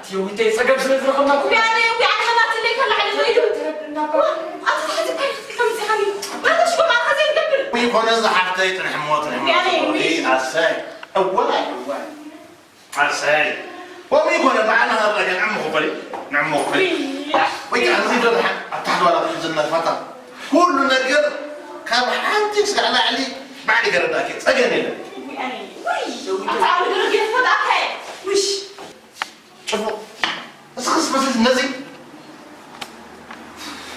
የውንተይ ጸገም ስለ ዝረኸብና እኮ። ውያነ፣ ውያነ፣ መናትለይ ከላዕሊ ዘይዱ። ኣቶ ተሓዚ እንታይ ከምዚኻኒ? ባታሽ ኮም ኣታ ዘይገብር። ይኾነ ዝሓፍተይ ጥንሕሞ፣ ጥንሕሞ። ውያነ፣ ውይ። ኣሰይ። እዋይ፣ እዋይ። ኣሰይ። ወሚ ይኾነ በዓል ሃብላ ግን ዕሙ ክፈል፣ ንዕሙ ክፈል። ውይ። ወይ ከዓ እዚ ዶ ደሓን ኣብ ታሕቲ ዋላ ክትዝና ፋታ። ኩሉ ነገር ካብ ሓንቲ ስጋዕ ላዕሊ ባዕሊ ገረዳኪ። ጸገም የለን። ውያነ፣ ውይ። ኣታ ኣብ ግርግር ፈታከ። ውሽ። ጽቡቕ። እስኽስ መስል ነዚ።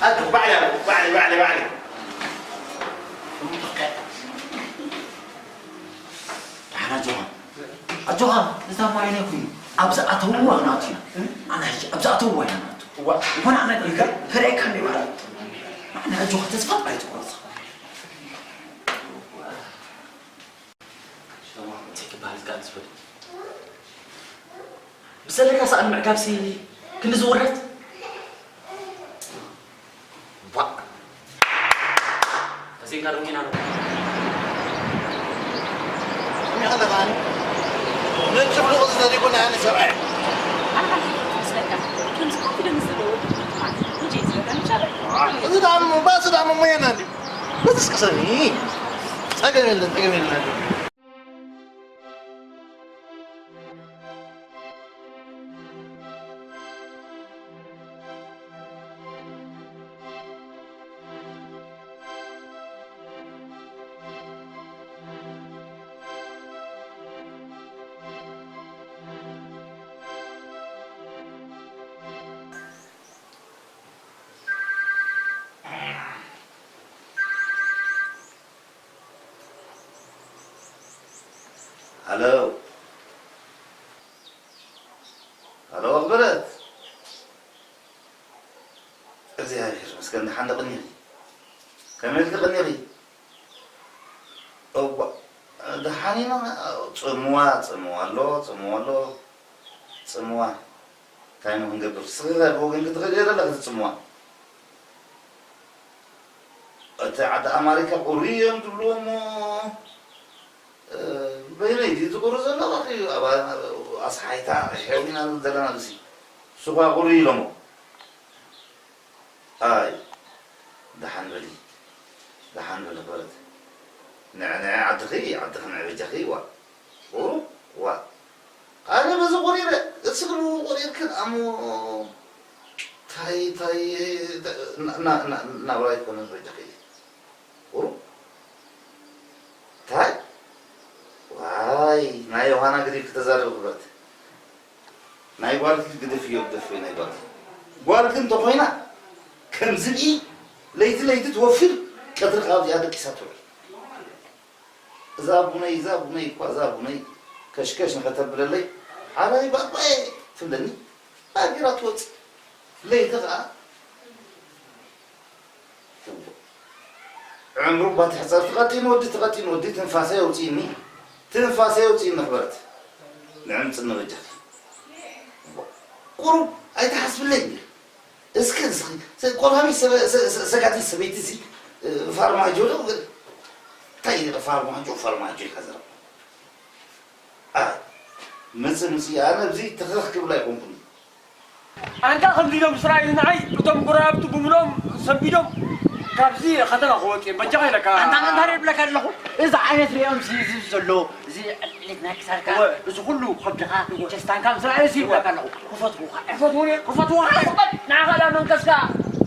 ኣጆ፣ ባዕለይ ኣለኹ። ባዕለይ፣ ባዕለይ፣ ባዕለይ። ደሓን ኣጆኻ። ኣጆኻ፣ እዛ ማይ ናይ ኩሉ። ኣብዚ ኣተውዋ ናቱ እዩ። ኣነ ሕጂ ኣብዚ ኣተውዋ ኢና ናቱ። እዋ። ይኾን ኣነ ኢልካ፣ ከርእየካ እንደ ማለት። ኣነ ኣጆኻ፣ ተስፋ ኣይትቁረጽ። ሸማ፣ እንታይ ክበሃል ቃል ዝብል? ብዘለካ ሰኣን ምዕጋብሲ ክንዲ ዝውረድ? ቧእ! ተሲእንካ ደንጊና ነው። ከመይ ከለኻ ኣነ? ነጭ ፍሉቕ እዚ ተሪፉ ናይ ኣነ ሰብኣይ። ኣነ ሓንቲ መስለካ፣ ከምዚ ኮንፊደንስ ዘለዎ ወዲ ማለት ነው። ልጄ ዝረዳ ምሻለ። እዚ ዳሞ፣ ባስ ዳሞ ሞያና እንዲ። በዚ እስከ ሰኒ። ጸገም የለን፣ ጸገም የለን። ሃሎ። ሃሎ ኣኽብረት። እግዚኣብሔር ይመስገን፣ ደሓን ዶ ቀኒኺ? ከመይ ኢልኪ ቀኒኺ? እዋ፣ ደሓን ኢና። ጽምዋ፣ ጽምዋ ኣሎ፣ ጽምዋ ኣሎ፣ ጽምዋ። እንታይ እሞ ክንገብር? ስኺ ከ ብወገንኪ ትኽእልዮ ዘለኺ እቲ ጽምዋ። እቲ ዓዲ ኣማሪካ ቁሪ እዮም ዝብልዎ እሞ፣ እ፣ በይነይ ድዩ ዝቁሪ ዘሎ? ባኺ ኣብ ኣስሓይታ ሕያው ኢና ዘለና ብሲ። እሱ ኳ ቁሪ ኢሎሞ። ኣይ፣ ደሓን በሊ፣ ደሓን በሊ ክበረት። ንዕ፣ ንዕ ዓድኺ፣ ዓድኺ ንዕ በጃኺ፣ ዋ። ቁሩብ፣ ዋ። ኣነ በዚ ቆሪረ፣ እስክሉ ቆሪርክን ኣሞ፣ ታይ፣ ታይ፣ ና፣ ና፣ ና፣ ናብራ ኣይኮነን በጃኺ። ቁሩብ። ታይ? ዋይ፣ ናይ ዮሃና ግዲፍ ክተዛረብ ክብረት። ናይ ጓልኪ ግደፍዮ፣ ግደፍዮ ናይ ጓልኪ። ጓልኪ እንተኾይና፣ ከም ዝብኢ ለይቲ ለይቲ ትወፍር፣ ቀትሪ ከኣ ኣብዚኣ ደቂሳ ትውዕል። እዛ ቡነይ፣ እዛ ቡነይ እኳ፣ እዛ ቡነይ ከሽከሽ ንኸተብለለይ፣ ሓራይ ባባየ ትብለኒ፣ ኣቢራ ትወጽእ። ለይቲ ኸኣ ዕምሩ እባ ትሕጸር፣ ትቐጢን ወዲ፣ ትቐጢን ወዲ፣ ትንፋሰይ ኣውጺእኒ፣ ትንፋሰይ ኣውጺእኒ ክበረት። ንዕምጽኒ በጃኺ። ቁሩብ ኣይትሓስብለይ እንዴ? እስከ፣ እስኪ፣ ሰ-፣ ቆራቢ ሰበ-፣ ሰ-፣ ሰ-፣ ሰጋዲት ሰበይቲ ሲ፣ እ፣ ፋርማጆ ዶ? እንታይ ፋርማጆ፣ ፋርማጆ ኢልካ ዘረባ? ኣይ፣ ምጽ፣ ምጽ፣ ኣነ ኣብዚ ትኽኽ ክብል ኣይኮንኩን። ኣንታ ከምዚ ኢሎም እስራኤል ንዓይ፣ እቶም ጎረባብቲ ብምልኦም ሰንቢዶም ካብዚ ከተማ ክወጽእ እዮም። በጃኻ ኢለካ። ኣንታ፣ ኣንታ ይብለካ ኣለኹ። እዚ ዓይነት ሪኦም ሲ፣ እዚ ዘሎ፣ እዚ ዕልዒት ናይ ክሳድካ፣ እወ። እዚ ኩሉ ከብድኻ፣ እወ። ቸስታንካ ምስ ረኣየ ሲ እወ። ይብለካ ኣለኹ። ክፈትዉኻ እዮም። ክፈትዉኒ? ክፈትዉኻ እዮም። ንዓኻ ዳ መንከስካ፣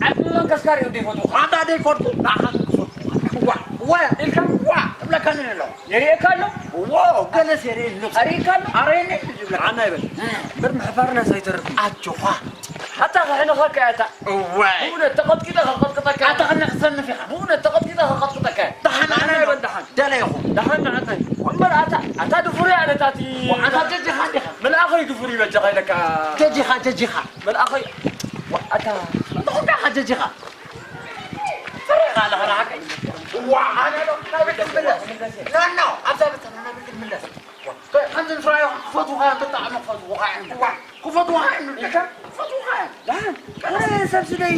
ዓቢ መንከስካ ሪኦም ዘይፈትዉኻ። ኣንታ ዘይፈትዉ፣ ንዓኻ ግን ክፈትዉኻ እዮም። እዋ። እወ። ኢልካ እዋ። እብለካ ኣለኹ። የርእየካ ኣሎ? እዎ፣ ገለስ የርእየኒ ኣሎ። ኣርእየካ ኣሎ? ኣርእየኒ ይብለካ። ዓና ይበል። እ። እምበር ምሕፋርናስ ኣይተርፍን። ኣጆኻ። ኣታ ከሕንኸካ እያ እታ። እዋይ። ብእውነት ተቐጥቂጠ ከቐጥቅጠካ እየ። ኣታ ከነ ክሰንፍ ኢኻ። ብእውነት ተቐጥቂጠ ከቐጥቅጠካ እየ። ደሓን ንዓና ኣነ ይበል ደሓን። ደለ ይኹን። ደሓን ንዓና። እምበር ኣታ፣ ኣታ ድፉር እያ ኣነ እታ እቲ ወ-፣ ኣታ ጀጅኻ እንዲኻ። መልኣኸይ ድፉር እዩ በጃኻ ኢለካ። ጀጅኻ፣ ጀጅኻ። መልኣኸይ። ወ-፣ ኣታ። እንተኾንካ ኢኻ ጀጅኻ። ፈሪኻ ኣለኻ ንዓኸይ። ዋ፣ ኣነ ዶ ናብ ቤት ትምለስ? ኖ፣ ኖ፣ ኣብዛ ቤት፣ ናብ ቤት ትምለስ። ከምዚ ምስ ረኣዩ ክፈትዉኻ እዮም፣ ብጣዕሚ ክፈትዉኻ እዮም። ዋ፣ ክፈትዉኻ እዮም፣ ኢልካ ክፈትዉኻ እዮም። ደሓን፣ ኣነ ሰብ ስደይ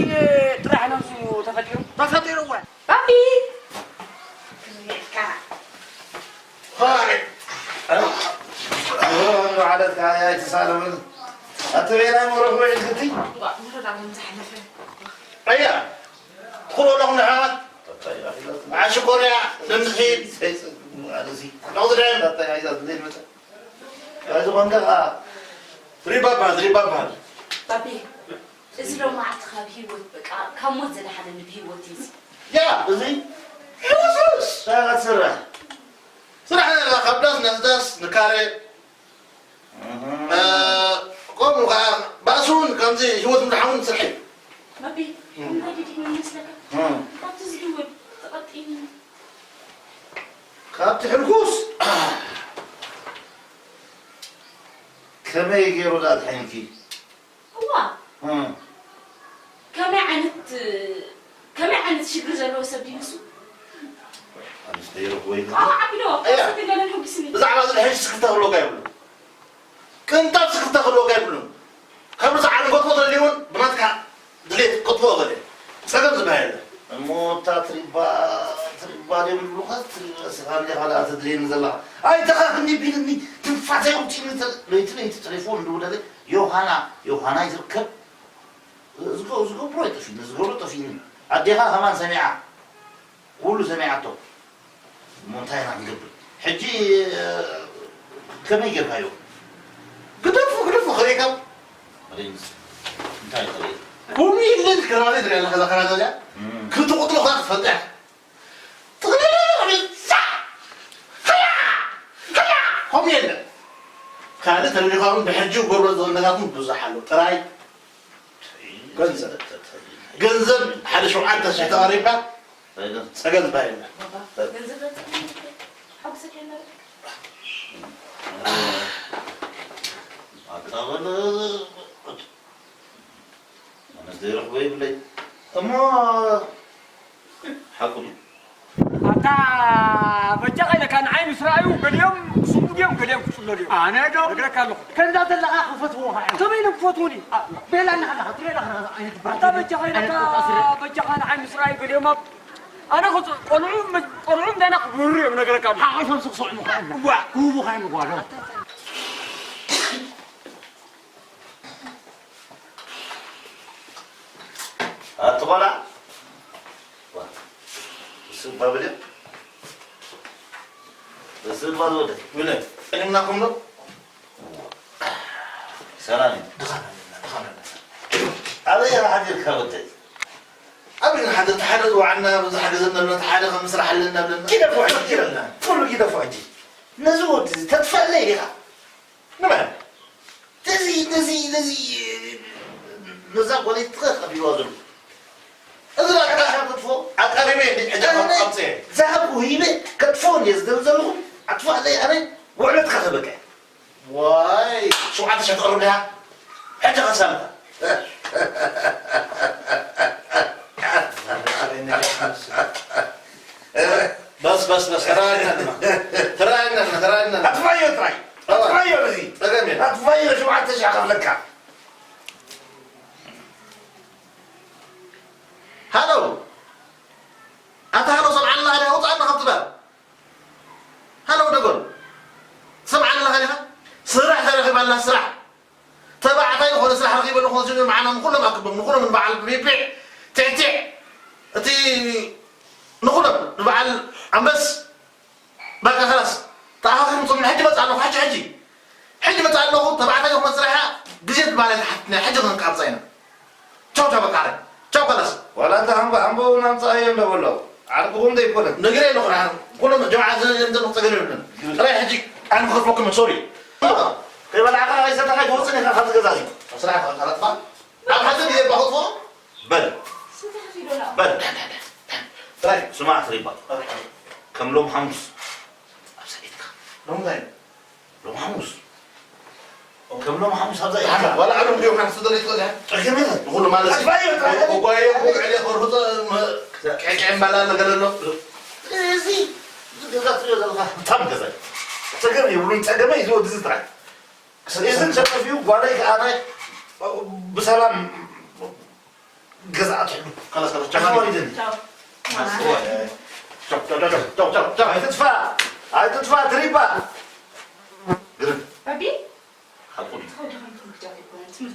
ጥራሕ ነብሱ ተፈጢሩ። ተፈጢሩ እወ። ባቢ! ክምልካ። ሃይ። ዓለትካ ኣይትሳለምን። ኣተቤላ መረኹ ዕግቲ። እንቋዕ ምረዳ ከም ዝሓለፈ። ኣያ፣ ትኹሎ ኣለኹም ንሓዋት። ዓሽ ኮርያ፣ ደምስሒት። ኣለዚ። ነቑ ዝዳይም። ኣይ ዝኾንካ ኸዓ። ሪባ በሃል፣ ሪባ በሃል። ባቢ፣ እዚ ሎማዓንቲ ካብ ህይወት፣ በቃ፣ ካብ ሞት ዝደሓነኒ ብህይወት እዩ እዚ። ያ፣ እዚ? ሕውስውስ። እንታይ ኢኻ ትስራሕ? ስራሕ፣ ካብ ዳስ ናብ ዳስ ንካረ። እህ። እ፣ ከምኡ ኸዓ ባእሲ እውን ከምዚ ህይወት ምድሓን እውን ስራሕ እዩ። ባቢ፣ እም። እንታይ ድዩ ይመስለካ? እም። ካብቲ ዝድወል ተቐጢኒ። ካብቲ ሕልኩስ? ከመይ ገይሩ ደኣ ኣድሒንኪ? እዋ። እም። ከመይ ዓይነት፣ ከመይ ዓይነት ሽግር ዘለዎ ሰብ ድዩ ንሱ? ኣንስተይ ርኽቦ ኢሉ። ኣዎ፣ ዓቢዶ፣ ኣያ። ስግር ገለን ሕጉስኒ። ብዛዕባ እዚ ሕጂ ስክፍታ ክህልወካ የብሉን። ቅንጣብ ስክፍታ ክህልወካ የብሉን። ካብ ርእሲ ዓለም ከጥፎ ተደልዩ እውን ብናትካ ድሌት ከጥፎ ይኽእል እዩ። ጸገም ዝበሃል የለን። እሞ እታ ትሪባ፣ ትሪባ ድዮም ዝብሉኻ? ትሪባ ስኻ እንዲኻ ደኣ ትድልየኒ ዘለኻ። ኣይተኻኽኒ ቢልኒ፣ ትንፋሰይ ኣውጺእኒ፣ ተ-፣ ለይቲ ለይቲ ቴሌፎን ዝደውለለይ፣ ዮሃና፣ ዮሃና ይዝርከብ። ዝገ-፣ ዝገብሮ ኣይጠፊእኒ፣ ዝገብሮ ጠፊእኒ። ኣዴኻ ከማን ሰሚዓ፣ ኩሉ ሰሚዓቶ። እሞ እንታይ ኢና ክንገብር? ሕጂ፣ እ፣ ከመይ ጌርካዮ? ግደፉ፣ ግደፉ፣ ክርእየካ። መደይ ምስ-፣ እንታይ ክርኢ? ከምኡ ኢለን ክራሪ ትርኢ ኣለኻ፣ እዛ ክራሪ እዚኣ? እም። ክልተ ቁጥሪ ኳ ክትፈልጣ ኢኻ። ትኽልል ኢኻ፣ ዛ-፣ ሃያ! ሃያ! ከምኡ የለን። ካልእ ተደሊኻ እውን ብሕጂ ክገብሮ ዝኽእል ነገራት እውን ብዙሕ ኣሎ። ጥራይ ገንዘብ። ገንዘብ ሓደ ሸውዓተ ሽሕ ተቐሪብካ ጸገም ዝበሃል የለን። ባባ፣ ገንዘብ ዘምጽእ ሓጉሰካ ይነበረ። ኣታ በል፣ ኣነስ ዘይረኽቦ ይብለይ። እሞ ሓቁ ድዩ? ኣታ በጃኻ ኢለካ ንዓይ ምስ ረኣዩ ገሊኦም ክስሙ ድዮም ገሊኦም ክጽለሉ እዮም። ኣነ ዶ? እነግረካ ኣለኹ። ከምዛ ዘለኻ ክፈትዎ ኸዓ እዮም። ከመይ ኢሎም ክፈትዉኒ? አ፣ ቤላ እናሃለኻ ትሪኦ ኣለኻ ዓይነት ኣታ በጃኻ ኢለካ፣ ዓይነት ቆጻ ስረ። በጃኻ ንዓይ ምስ ረኣዩ ገሊኦም ኣብ ኣነ ኸ ቆልዑ፣ ቆልዑ እንዳና ክብህሩ እዮም እነግረካ ኣለኹ። ሓቒፎም ስኽስዖም እኮ እዮም። እዋ። ክህቡኻ እዮም ጓሎም። ኣቲ ቆልዓ፣ ዋ፣ እሱ እባ በልዮ። እሱ እባ ዝወደ። ውለ፣ ጠሊምናኩም ዶ? ሰላም እዩ። ድኻም ኣለና፣ ድኻም ኣለና። ኣበይ ኢኻ ሓዲርካ ወደይ? ኣበይ ንሓድር? ተሓደ ዝወዓልና፣ ብዙሕ ገንዘብ ነብለና፣ ተሓደ ከም ስራሕ ኣለና ብለና። ጊደፎ ሕጂ ይበልና። ኩሉ ጊደፎ ሕጂ። ነዚ ወዲ እዚ ተጥፈለይ ኢኻ። ንመን? ነዚ፣ ነዚ፣ ነዚ፣ ነዛ ጓለይትኻ ከቢዋ ዘሎ። እዚ ኣቃ-፣ ኣቃ-፣ ከጥፎ? ኣቃሪበ እንዲ ሕጂ ኣነ ኣምጽኤ። ዝሃብኩ ሂበ ከጥፎ እንድየ ዝደሊ ዘለኹ። ኣጥፋለይ ኣነ ውዕለትካ ከበቅዕ። ዋይ፣ ሸውዓተ ሽሕ ትቕርብ ዲኻ? ሕጂ ከሳልካ። በስ፣ በስ፣ በስ፣ ተረጋግና ኣለና። ተረጋግና ኣለና፣ ተረጋግና ኣለና። ኣጥፋዮ ጥራይ። ኣዋ። ኣጥፋዮ ነዚ። ጸገም የለን። ኣጥፋዮ፣ ሸውዓተ ሽሕ ከፍለካ። ሃሎ። ኣታ ሃሎ፣ ሰምዓና ኣለኻ ዲኻ? ውጻእ ኣለኻ ካብቲ ባር። ሃሎ፣ ደጎል። ሰምዓና ኣለኻ ዲኻ? ስራሕ ተረኺባ ኣላ፣ ስራሕ። ተባዕታይ ዝኾነ ስራሕ ረኺበ ንኾን ሲሉ መዓና ንኹሎም ኣክቦም፣ ንኹሎም ንበዓል ቢቢዕ፣ ቲዕቲዕ፣ እቲ ንኹሎም ንበዓል ኣንበስ፣ በቃ፣ ከላስ፣ ተኣኻኺቡ ጽምኒ፣ ሕጂ መጽእ ኣለኹ፣ ሕጂ፣ ሕጂ። ሕጂ መጽእ ኣለኹ፣ ተባዕታይ ዝኾነ ስራሕ እያ፣ ግዜ ትበሃል ኣይትሓትትና፣ ሕጂ ክንቃብጻ ኢና። ቻው፣ ቻው፣ በቃ፣ ዓረብ። ቻው፣ ከላስ። ዋላ እንተ ሓምቦ፣ ሓምቦ እውን ኣምጽኣዮ እንዶ በሎ። ዓርክኹም ዘይኮነ። ነግሬ ኣለኹ፣ ንዓ። ኩሎም ጀማዓ ዘ-፣ ዘ-፣ ጸገም የብሉን። ጥራይ ሕጂ ኣነ ክኸፍለኩም፣ ሶሪ። ከይበላዕካ፣ ከይሰተኻ ኣይትወጽእን ኢኻ ካብዚ ገዛ እዚ። ኣብ ስራሕ ኢኻ፣ ካልኣትካ። ኣብ ሓጺር ግዜ እባ ከጥፍኦ። በል። ስንት ኪሎ ነው? በል። ጥራይ ስማዕ፣ ትሪባ። ከም ሎም ሓሙስ ኣብ ሰዒትካ። ሎም እንታይ? ሎም ሓሙስ። ከም ሎም ሓሙስ ኣብዛ ኢኻ። ዋላ ዓለም ድዮም ሓንሱ ደለ ይትኸል። ጠገመ። ንኹሉ ማለት ኣባይ በቃ። እኮ እኮ እኮ ዕለ ኮርሁቶ መ-፣ ኬ-፣ ኬ-፣ እምባላ ነገር ኣሎ። እዚ፣ እዚ ገዛ ትሪኦ ዘለኻ። ታብ ገዛ። ጸገም የብሉን፣ ጸገመ እዩ ዝወዲ ዝጥራይ። እዚ ተጠፊኡ ጓለይ ከኣ ናይ ብሰላም ገዛ ኣትሕሉ። ከላስ፣ ከላስ፣ ቻው። ኣትዋ ይደሊ። ቻው። ቻው፣ ቻው፣ ቻው። ኣይትጥፋ፣ ኣይትጥፋ፣ ትሪባ። ግርም። ረቢ? ሓቁ ድዩ? ተኸው ድኸም ትምህርቲ ኣይኮነን። ትምህርቲ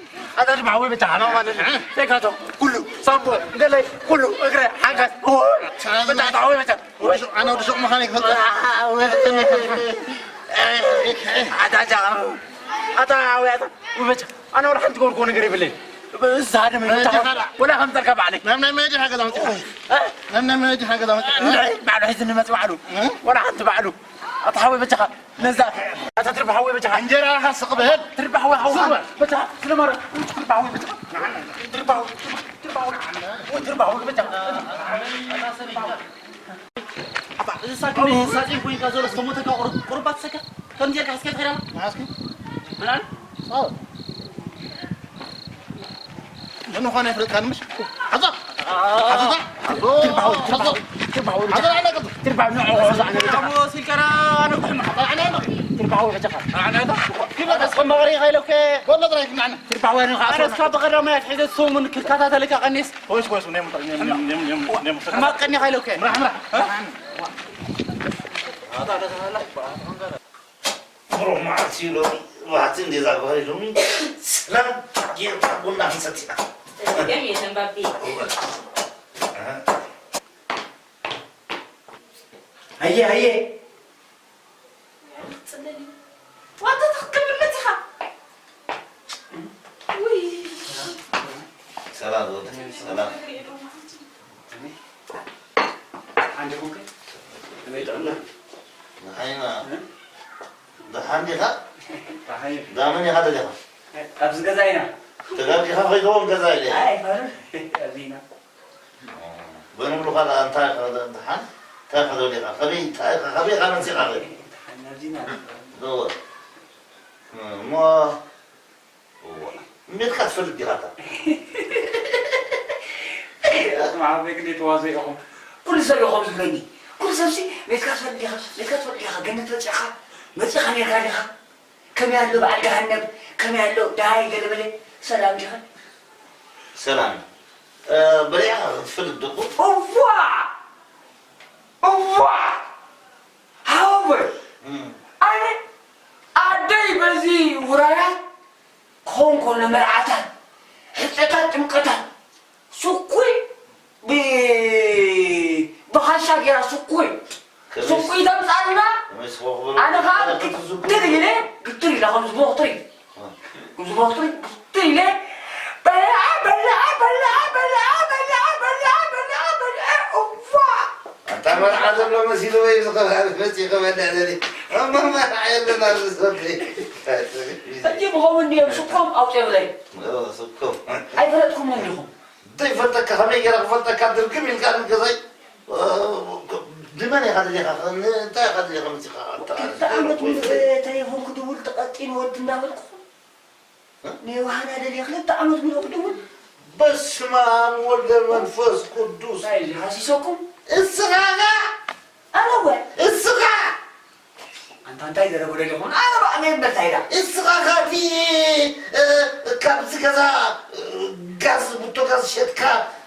ኣታ ድማ ሓወይ በጃኻ፣ ኖ ማለት እዩ። እ? ቴካቶ፣ ኩሉ፣ ሳምቦ፣ ገለይ፣ ኩሉ፣ እግረ፣ ሓንካስ፣ ኦይ፣ በጃኻ፣ ኣታ ሓወይ በጃኻ። ኣነ ወዲ ሱቕ ምዃነይ ክፈልጥ። ኣታ ጃ፣ ኣታ ሓወይ፣ ኣታ፣ ውይ በጃኻ። ኣነ ወላ ሓንቲ ጎርጎ ነገር የብለይ። እዛ ደም መጀመርያ ወላ ከምፀልካ ባዕለይ። ናብ ናይ መጀመርያ ገዛ መፂኻ። እ? ናብ ናይ መጀመርያ ገዛ መፂኻ። እንታይ? ባዕሉ ሒዝኒ መፂ ባዕሉ። እ? ወላ ሓንቲ ባዕሉ። ኣታ ሓወይ በጃኻ። ነዛ ኣታ ትርባ ሓወይ በጃኻ። እንጀራ ኢኻ ስቕ በል። ትርባ ሓወይ ሓወይ። ስቕ በል። በጃኻ። ስለማረ። ትርባ ሓወይ በጃኻ። ትርባ ሓወይ። ትርባ ሓወይ። ወይ ትርባ ሓወይ በጃኻ። ኣባ፣ እዚ ሳክኒ ሳፂን ኮይንካ ዘሎ ዝተሞተካ ቁሩብ፣ ቁሩብ ኣትሰካ? ከምዚ ጌርካ ሒዝካ ትኸይድ ኣላ? መዓስኪ? ምን ኣለ? ጻወት። ምን ምዃኑ ኣይፍለጥካን ምሽ? ሓዞ! ሓዞ! ሓዞ! ትርባዊ፣ ትርባዊ፣ ትርባዊ፣ ሓዞ! ኣነ ቅጡ! ትርባዊ፣ ንዑ፣ ንዑ፣ ንዑ፣ ንዑ። ኣቦ ሲልከራ፣ ኣነ ኩሕማ። ኣነ፣ ኣነ። ትርባዊ፣ በጃኻ። ኣነ፣ ኣነ። ኪሎ ኣስኸ መቕሪ ኸይለከ። ወሎ ጥራይ ክምናዕና። ትርባዊ፣ ንዑ፣ ኣነ ኣስወ-፣ እስካ ብቐዳማይ ኣትሒዘ ሰሙን ክከታተለካ ቀኒስ። ወይስ፣ ወይስ፣ ነይ ሙጣ፣ ነይ፣ ነይ፣ ነይ፣ ነይ፣ ነይ፣ ነይ፣ ሕማቕ ቀኒ ኸይለከ። ምራሕ፣ ምራሕ። እ? ብሩኽ መዓልቲ ሎሚ፣ ባሕቲ እንዴ ዛጓሪ ሎሚ፣ ሰላም ጌርካ ቡና ክንሰቲ ኢና። ጸገም የለን ባቢ። እወ። ኣሃ። ኣየ፣ ኣየ። ጽለሊ። ዋታ ትኽክል መጺኻ። ውይ። ሰላም፣ ወደ፣ ሰላም። ሓንቲ ኮንከ? ከመይ ጥዕና? ደሓን ኢና። እ? ደሓን ዲኻ? ደሓን እዩ። ዳመን ኢኻ ደሊኻ? ኣብዚ ገዛ ኢና። ተጋጊኻ ከይትኸውን ገዛ ኢለ። ኣይ፣ ኣይፋሉን። ኣብዚ ኢና። በንብሉኻ ደኣ እንታይ ኢኻ ደ-፣ ደሓን? እንታይ ኢኻ ደሊኻ? ከመይ፣ እንታይ ኢኻ፣ ከመይ ኢኻ መጺኻ ኸ? ደሓን፣ ኣብዚ ኢና። ዶ-፣ እሞ እዋ፣ ሜትካ ትፈልጥ ዲኻ ኣታ? ኣቱም ዓበይ ክንደይ ተዋዘ ኢኹም። ኩሉ ሰብ ኢኹም ዝብለኒ። ኩሉ ሰብሲ ሜትካ ትፈልጥ ዲኻ፣ ሜትካ ትፈልጥ ዲኻ፣ ገነት በጺሕኻ፣ መጺኻ ኔርካ ዲኻ? ከመይ ኣሎ በዓል ገሃነብ፣ ከመይ ኣሎ ደሃይ ገለመለ፣ ሰላም ዲኻ? ሰላም። እ፣ በሊዕኻ ክትፈልጥ ዶ? እዋ! እዋ! ሃወ! እም። ኣነ ኣደይ በዚ ውራያት ክኸውን ከሎ መርዓታት፣ ሕጸታት፣ ጥምቀታት፣ ስኩይ ብ-፣ ብኻሻ ጌራ ስኩይ፣ ከመይ ስኩይ ተምጻልና፣ ከመይ ስኹ ክብሎ ኣነ ኸዓ ከመይ ግትር ኢለ፣ ግትር ኢለ፣ ከምዚ ቦኽትሪ፣ እ። ከምዚ ቦኽትሪ፣ ግትር ኢለ፣ በልዐ፣ በልዐ፣ በልዐ፣ እዋ! ኣታ መርዓ ዘሎ መሲሉ ወይ እዚ ከባቢ መጺኡ ክበልዕ ደልዩ። እሞ መርዓ የለን ኣብዚ ዘሎ። ሕጂ ብኸምኡ እንድዮም ስኮም ኣውፅኦምለይ። ኦ፣ ስኮም። ኣይፈለጥኩሞም ዲኹም? ዘይፈልጠካ ከመይ ገይረ ክፈልጠካ? ድርግም ኢልካ ንገዛይ፣ እ፣ ንመን ኢኻ ደሊኻ? ን-፣ እንታይ ኢኻ ደሊኻ መጺኻ? ኣታ ክልተ ዓመት ሙሉእ ተሌፎን ክድውል ተቐጢኑ ወዲ እናበልኩ። እ? ንዮሃና ደልየ ክልተ ዓመት ሙሉእ ክድውል። በስመ ኣብ ወልደ መንፈስ ቅዱስ። እንታይ እዩ ሃሲሰኩም? እስኻ ኸ? ኣነ ወ? እስኻ? ኣንታ እንታይ ዘረቡ ደሊኹም? ኣነ ባዕለይ እምበር እንታይ ኢላ? እስኻ ኸ እቲ፣ እ፣ ካብዚ ገዛ፣ እ፣ ጋዝ፣ ቡቶ ጋዝ ሸጥካ፣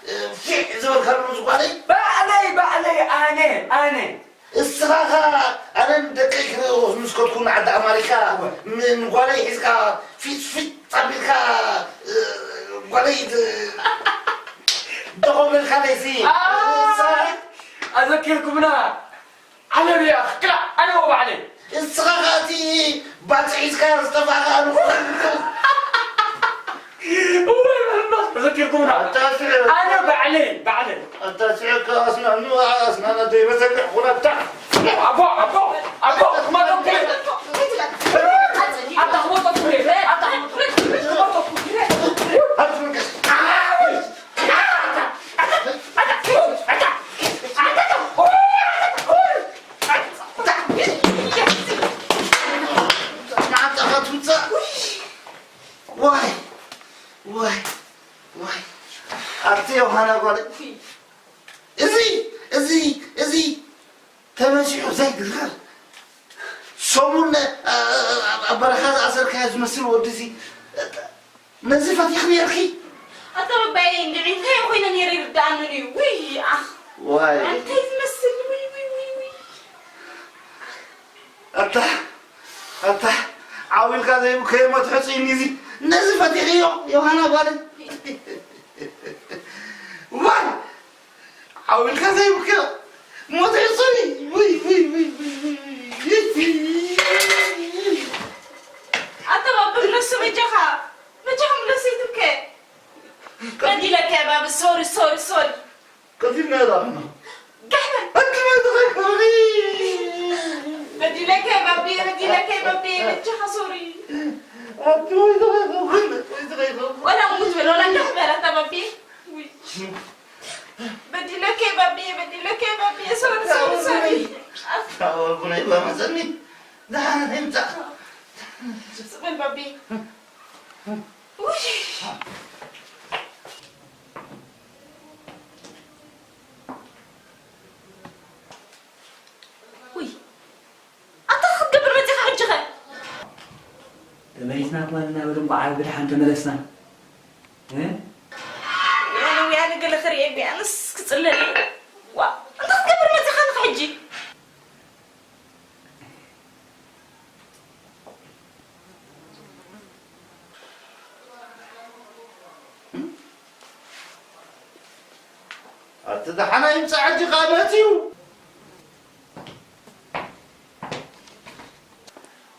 እ፣ ፊዕ ዝበልካሉ ምስ ጓለይ? ባዕለይ፣ ባዕለይ፣ ኣነ፣ ኣነ። እስኻ ኸ ኣነን ደቀይ ክርእዮ ምስ ከድኩ ንዓዲ ኣማሪካ፣ እወ። ን-፣ ንጓለይ ሒዝካ ፊጥ ፊጥ ኣቢልካ፣ እ፣ ጓለይ ድ-፣ ደኾበልካ ለይሲ። ኣይ፣ ኣዘኪርኩምና። ዓለብ እያ፣ ክላ፣ ኣነ እወ ባዕለይ። እስኻ ኸኣ እቲ ባጽዕ ሒዝካ ዝጠፋእካ ኣነ እወ። እወ፣ መምህር፣ ተዘኪርኩምና። ኣታ ስዕር። ኣነ ባዕለይ፣ ባዕለይ። ኣታ ስዕር ከኣ ኣስናኑ፣ ኣስናና ዘይበሰልሕ ኩነታ። ኣቦ፣ ኣቦ፣ ኣቦ፣ ክመጠኩም እየ። ኣታ ክመጠኩም እየ። ኣታ ክመጠኩም እየ። ኣታ ክመጠኩም እየ። ዋይ፣ ዋይ፣ ዋይ። ኣቲ ዮሃና ጓለይ። እዚ፣ እዚ፣ እዚ ተመሲሑ ዘይግርር። ሰሙን፣ እ፣ ኣብ በረኻ ዝኣሰርካዮ ዝመስል ወዲ እዚ፣ ነዚ ፈቲኽ ነርኪ? ኣታ በባየ እንድዒ እንታይ ኮይነ ነይረ ይርድኣንን እዩ። ውይ፣ ኣኽ። ዋይ። እንታይ ዝመስል፣ ውይ፣ ውይ፣ ውይ፣ ውይ። ኣታ፣ ኣታ፣ ዓው ኢልካ ዘይብከዮ ሞት ሕጹይኒ እዚ። ነዚ ፈቲኽዮ፣ ዮሃና ጓለይ። ዋይ! ዓው ኢልካ ዘይብከዮ ሞት ሕጹይኒ። ውይ፣ ውይ፣ ውይ፣ ውይ፣ ውይ፣ ውይ። ኣታ ባባ ምለሶ በጃኻ። በጃኻ ምለሶ ይትብከ። በዲለከ ባባ፣ ሶሪ፣ ሶሪ፣ ሶሪ። ከፊልና ዳርና። ጋሕበል። ኣንተ ወይ ተኸይከሪ። በዲለከ ባቢ፣ በዲለከ ባቢ፣ በጃኻ ሶሪ። ኣንተ ወይ ተኸይከሪ፣ ወይ ተኸይከሪ። ወላ ሙት በል፣ ወላ ጋሕበል ኣታ ባቢ። ውይ። በዲለከ ባቢ፣ በዲለከ ባቢ፣ ሶሪ፣ ሶሪ፣ ሶሪ። ኣታ ወጉነይ በመሰኒ። ደሓን ይምጻእ። ጽበል ባቢ። ውይ። ውይ፣ ኣታ ክትገብር መጺኻ ሕጂ ኸ? ተመሊስና እኳ እናበሉ እንቋዕ ብደሓን ተመለስና። እ? ወያነ፣ ወያነ ገለ ክርእየኒ፣ ኣነስ ክጽለል እየ። ዋ፣ እንታይ ክትገብር መጺኻ ንኸ ሕጂ? ኣቲ ደሓና ይምጻእ ሕጂ ቃል መጺኡ።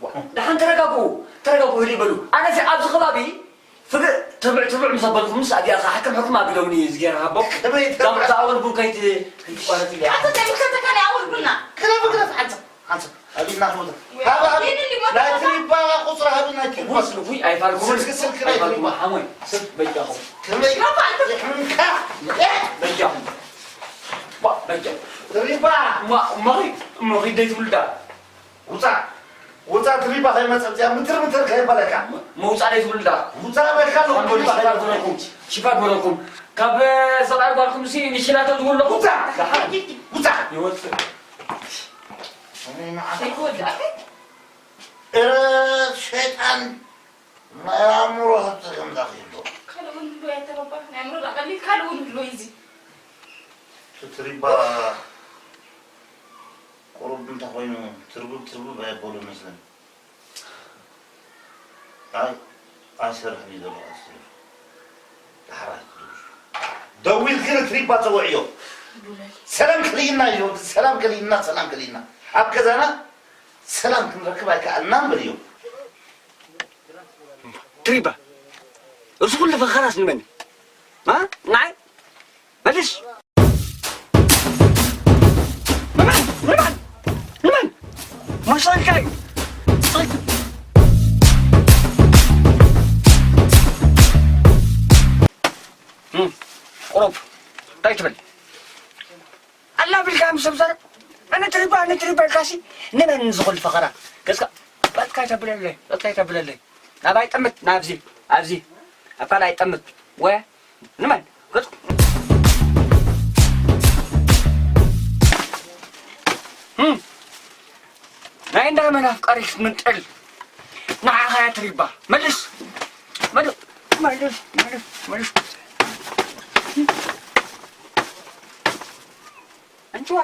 ዋ፣ ደሓን ተረጋግኡ፣ ተረጋግኡ ህድእ በሉ። ኣነሲ ኣብዚ ከባቢ ፍግእ ትብዕ ትብዕ ምስ ኣበልኩምስ ኣብዚኣ ኸዓ ሕክም ሕክም ኣቢሎምኒ እዩ ዝገርም ኣቦ። ከመይ ትብዕ? እዛ ኣወል ቡን ከይት-፣ ከይትቋረጽ ኢለ እያ። ኣታ እንታይ ምልከተካ ናይ ኣወል ቡና? ግረፍ፣ ግረፍ፣ ሓንሳብ፣ ሓንሳብ። ኣቢልና ክንወጣ። ወይ፣ ሃብ፣ ሃብ። የድሊ ሞት ናይ ቦታ። ትሪባ ቁጽሪ ሃብ፣ ናይ ትሪባ። ውይ፣ ውይ፣ ኣይፋልኩምን። ስልኪ፣ ስልኪ ናይ ኣይፋልኩምን። ትሪባ። ሓሞይ፣ ስብ በጃኹም። ከመይ? ግረፍ፣ ኣንተ። ይሕምምካ። በጃኹም። ባ፣ በጃኹም። ትሪባ። እማ፣ እማኺ፣ እማኺ ደይ ትብሉ ዳ። ውጻእ፣ ውጻእ፣ ትሪባ ከይመጸ እዚኣ ምትር ምትር ከይበለካ። ምውጻእ ደይ ትብሉ ዳ። ውጻእ በልካ ኣለኹ፣ ትሪባ ከይመጸ። ሽፋ ግበረኩም። ካብ ሰብኣይ ጓልኩም ሲ ንሽላቶ ዝብሉ ኣለኹ። ውጻእ፣ ደሓን። ውጻእ። ይወጽእ። ኣይ፣ መዓት። ኣይክወድኣካ። እረ፣ ሸይጣን፣ ናይ ኣእምሮ ሃብቲ ከምዛ ክህልዎ። ካልእ እውን ህልዎ እየ ተባባ። ናይ ኣእምሮ ዳኣ ቀሊል፣ ካልእ እውን ህልዎ እዩ እዚ። እቲ ትሪባ ቁሩብ እንተኾይኑ ትርጉብ ትርጉብ ኣየበሎ መስለኒ። ኣይ፣ ኣይሰርሕን እዩ ዘሎ፣ ኣይሰርሕን። ዳሕራይ ክትደውል። ደዊልኪ ንትሪባ ጸውዕዮ። ሰላም ከሊእና እዩ፣ ሰላም ከሊእና፣ ሰላም ከሊእና። ኣብ ገዛና ሰላም ክንረክብ ኣይከኣልናን በልዮ። ትሪባ፣ እዚ ኩሉ ፈኸራስ ንመን እዩ? ማ? ንዓይ? መልስ። ንመን? ንመን? ንመን? መሻልካይ። እም፣ ቁሩብ እንታይ ትብል? ኣላ ቢልካ ምስ ሰብ ዘረብ። ኣነ ትሪባ ኣነ ትሪባ ኢልካሲ ንመን ዝኹል ፈኸራ ገዝካ በትካ ይተብለለይ በትካ ይተብለለይ ናባይ ጠምት ናብዚ ኣብዚ ኣብ ካልኣይ ጠምት ወ ንመን ገጽ ናይ እንዳ መን ኣፍቃሪ ክትምንጥል ንዓኻ እያ ትሪባ መልስ መልስ መልስ መልስ መልስ ኣንቺዋ